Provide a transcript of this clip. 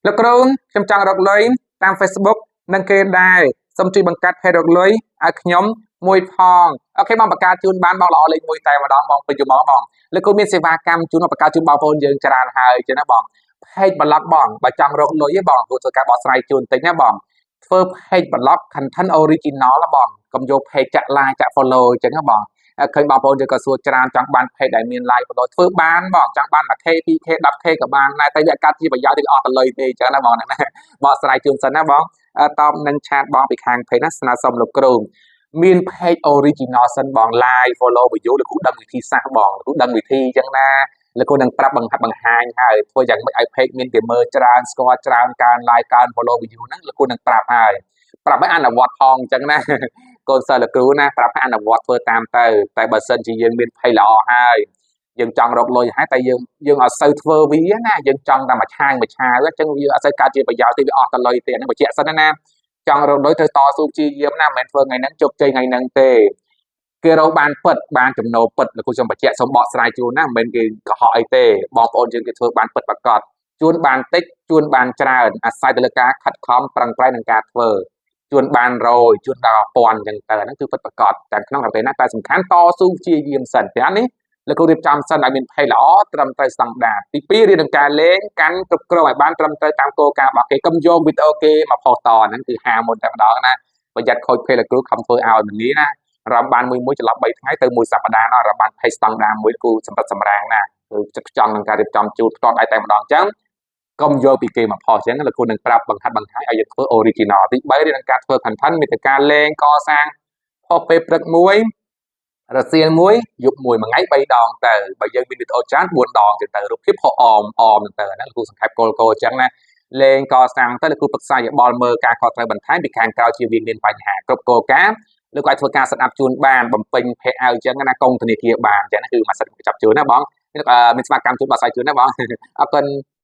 លោកគ្រូខ្ញុំចង់រកលុយតាម Facebook និងគេដែរសូមជួយបង្កើត page រកលុយឲ្យខ្ញុំមួយផង OK បងបង្កើតជូនបានបងល្អលេខ1តែម្ដងបងពេញយោបងបងលោកគ្រូមានសេវាកម្មជូនបង្កើតជូនបងប្អូនយើងច្រើនហើយចឹងណាបង page blog បងបើចង់រកលុយទេបងគ្រូធ្វើការបកស្រាយជូនតិចណាបងធ្វើ page blog content original ណាបងកុំយក page ចាក់ like ចាក់ follow ចឹងណាបងឃើញបងប្អូនយើងក៏សួរច្រើនចង់បាន page ដែលមាន like follow ធ្វើបានបងចង់បាន 1K 2K 10K ក៏បានដែរតែវាកាត់ជាប្រយោជន៍ទៅអស់តលុយទេចឹងណាបងណាបកស្រាយជូនសិនណាបងតបនឹង chat បងពីខាង page ណាស្នើសុំលោកគ្រូមាន page original សិនបង like follow view លោកគ្រូដឹងវិធីសាស្ត្របងលោកគ្រូដឹងវិធីចឹងណាលោកគ្រូនឹងប្រាប់បង្ហាត់បង្ហាញហើយធ្វើយ៉ាងម៉េចឲ្យ page មានគេមើលច្រើនស្គាល់ច្រើនកើន like កើន follow view ហ្នឹងលោកគ្រូនឹងប្រាប់ហើយប្រាប់ឲ្យអនុវត្តផងអញ្ចឹងណាកូនសិស្សលោកគ្រូណាប្រាប់ឲ្យអនុវត្តធ្វើតាមទៅតែបើសិនជាយើងមាន page ល្អហើយយើងចង់រកលុយហើយតែយើងយើងអត់សូវធ្វើវាណាយើងចង់តែមួយឆាវមួយឆាវអញ្ចឹងវាអត់សូវកើតជាប្រយោជន៍ទេវាអស់តលុយទេហ្នឹងបញ្ជាក់សិនណាចង់រកលុយត្រូវតស៊ូព្យាយាមណាមិនមែនធ្វើថ្ងៃហ្នឹងជោគជ័យថ្ងៃហ្នឹងទេគេរកបានពិតបានចំណូលពិតលោកគ្រូសូមបញ្ជាក់សូមបកស្រាយជូនណាមិនមែនគេកុហកអីទេបងប្អូនយើងគេធ្វើបានពិតប្រាកដជួនបានតិចជួនបានច្រើនអាស្រ័យទៅលើការខិតខំប្រឹងប្រែងក្នុងការធ្វើជួនបានរយជួនដល់ពាន់អញ្ចឹងទៅហ្នឹងគឺពិតប្រាកដតែក្នុងប្រទេសណាតែសំខាន់តស៊ូព្យាយាមសិនតែនេះលោកគ្រូរៀបចំសិនឲ្យមាន page ល្អត្រឹមត្រូវស្តង់ដារទី2រៀននឹងការលេងកាន់គ្រប់គ្រងឲ្យបានត្រឹមត្រូវតាមគោលការណ៍របស់គេកុំយកវីដេអូគេមកផុសតហ្នឹងគឺហាមុនតែម្ដងណាប្រយ័ត្នខូច page លោកគ្រូខំធ្វើឲ្យមនីណារំបានមួយមួយចន្លោះ3ថ្ងៃទៅមួយសប្តាហ៍ណារំបាន page ស្តង់ដារមួយគូសម្រិតសម្រាងណាគឺចិត្តខ្ចង់នឹងការរៀបចំជូនផ្ទាល់ដៃតែម្ដងអញ្ចឹងកុំយកពីគេមកផុសអញ្ចឹងលោកគ្រូនឹងប្រាប់បង្ហាត់បង្ហាញឲ្យយើងធ្វើ original ទី3រៀននឹងការធ្វើ content មានតែការលេងកសាងផុសពេលព្រឹកមួយរសៀលមួយយប់មួយមួយថ្ងៃ3ដងទៅបើយើងមានវីដេអូច្រើន4ដងទៅរូបភាពផុសអមអមទៅហ្នឹងលោកគ្រូសង្ខេបគោលគោលអញ្ចឹងណាលេងកសាងទៅលោកគ្រូប្រឹក្សាយោបល់មើលការខុសត្រូវបន្ថែមពីខាងក្រៅជាវាមានបញ្ហាគ្រប់គោលការណ៍លោកអាចធ្វើការ set up ជូនបានបំពេញ pay out អញ្ចឹងណាកងធនាគារបានអញ្ចឹងគឺមួយសិតចាប់ជូនណាបងមានស្មារកម្មជូនបោះស្រាយជូនណាបងអរគុណ។